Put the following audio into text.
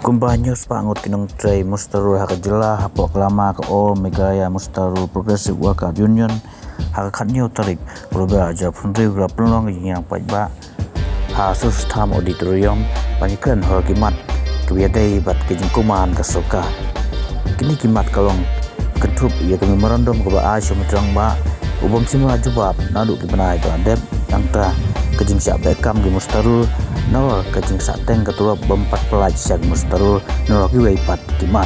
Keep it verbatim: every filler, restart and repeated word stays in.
Kumba hynñiew spah ngut ki nongtrei muster roll ha ka jylla hapoh ka lama ka All Meghalaya Muster Roll Progressive Worker Union, ha ka khathynñiew tarik October arhajar arphew hynriew ki la pynlong ka jingïalang paidbah ha Sir Stham Auditorium ban ïakren halor ki mat kiba ïadei bad ka jingkuman ka sorkar. Kine ki mat ka long kynthup ïa ka memorandum kaba ai sha u Myntri Rangbah u bym shim la jubab naduh ki bnai ba la dep, nangta ka jingshah beh kam ki muster roll, nalor ka jingsahteng ka tulop bym pat pyllait sha ki muster roll, nalor kiwei pat ki mat.